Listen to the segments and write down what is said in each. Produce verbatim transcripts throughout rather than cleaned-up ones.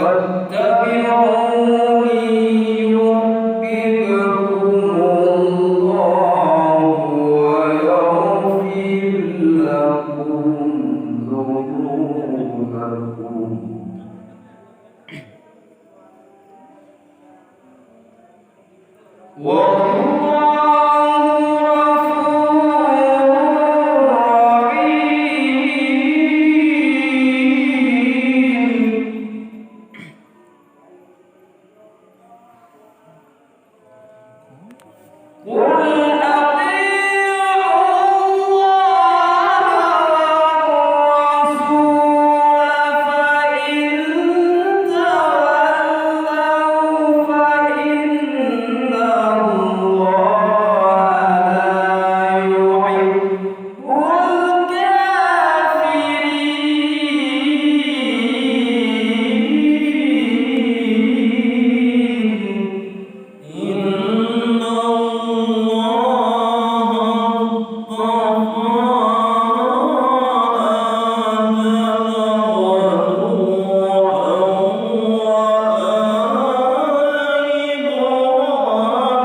فاتبعوني يحببكم الله ويغفر لكم ذنوبكم. والله غفور رحيم. قل أطيعوا الله والرسول، فإن تولوا فإن الله لا يحب الكافرين. إن الله اصطفى آدم ونوحا وآل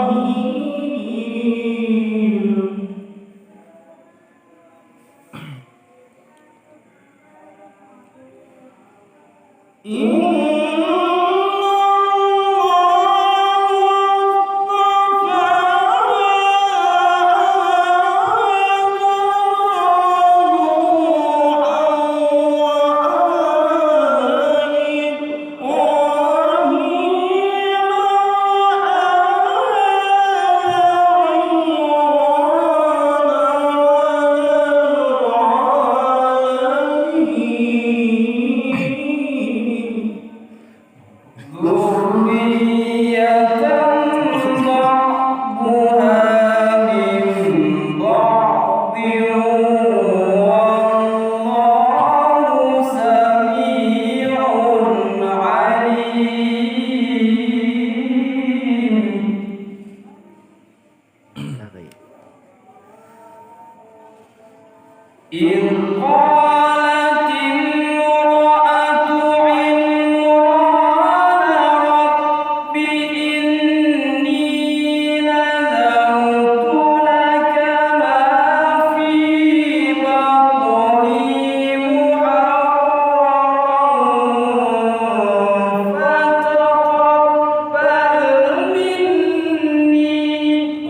إبراهيم. ذرية بعضها من بعض والله سميع عليم. إذ قالت امرأة عمران رب إني نذرت لك ما في بطني محررا فتقبل مني.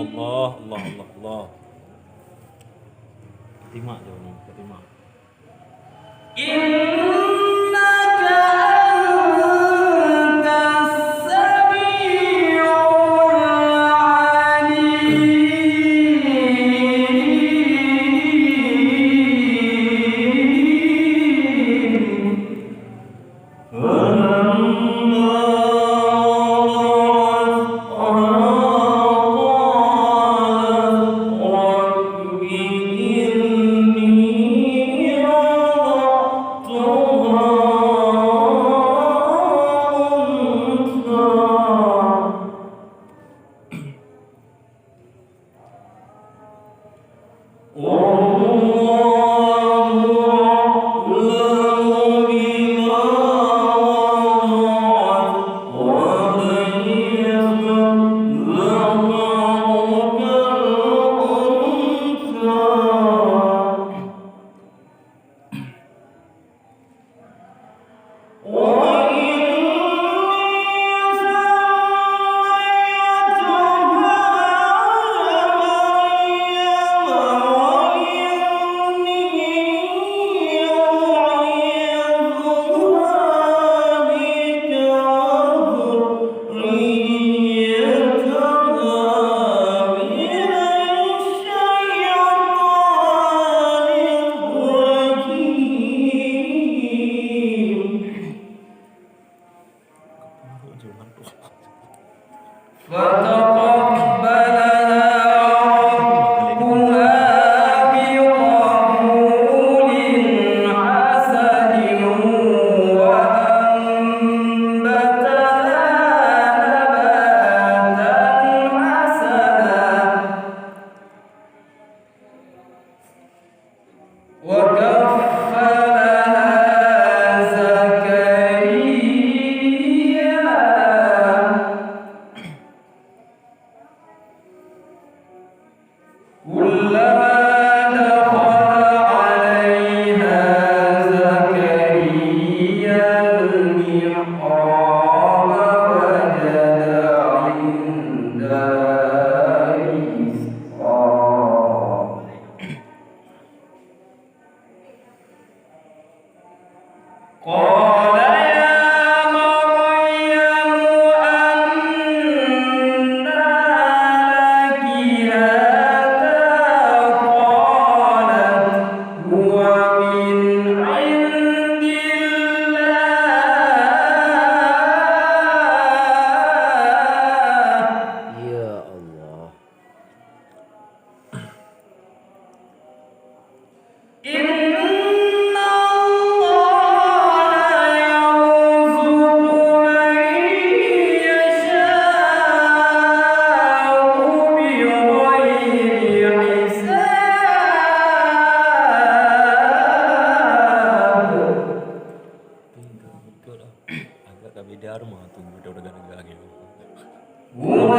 Allah, Allah, Allah, Allah. Terima je ni, terima. إنك أنت السميع العليم. فلما وضعتها قالت رب إني وضعتها أنثى. والله أعلم بما وضعت وليس الذكر كالأنثى. فتقبلها ربها بقبول حسن وأنبتها نباتا حسنا وكفلها زكريا المحراب وجد عندها رزقا. قال يا مريم أنى لك هذا؟ قالت هو من عند الله. Ya Allah. إن الله يرزق من يشاء بغير حساب. Agak ka beda rumah tu, beda negara-negara gitu. هو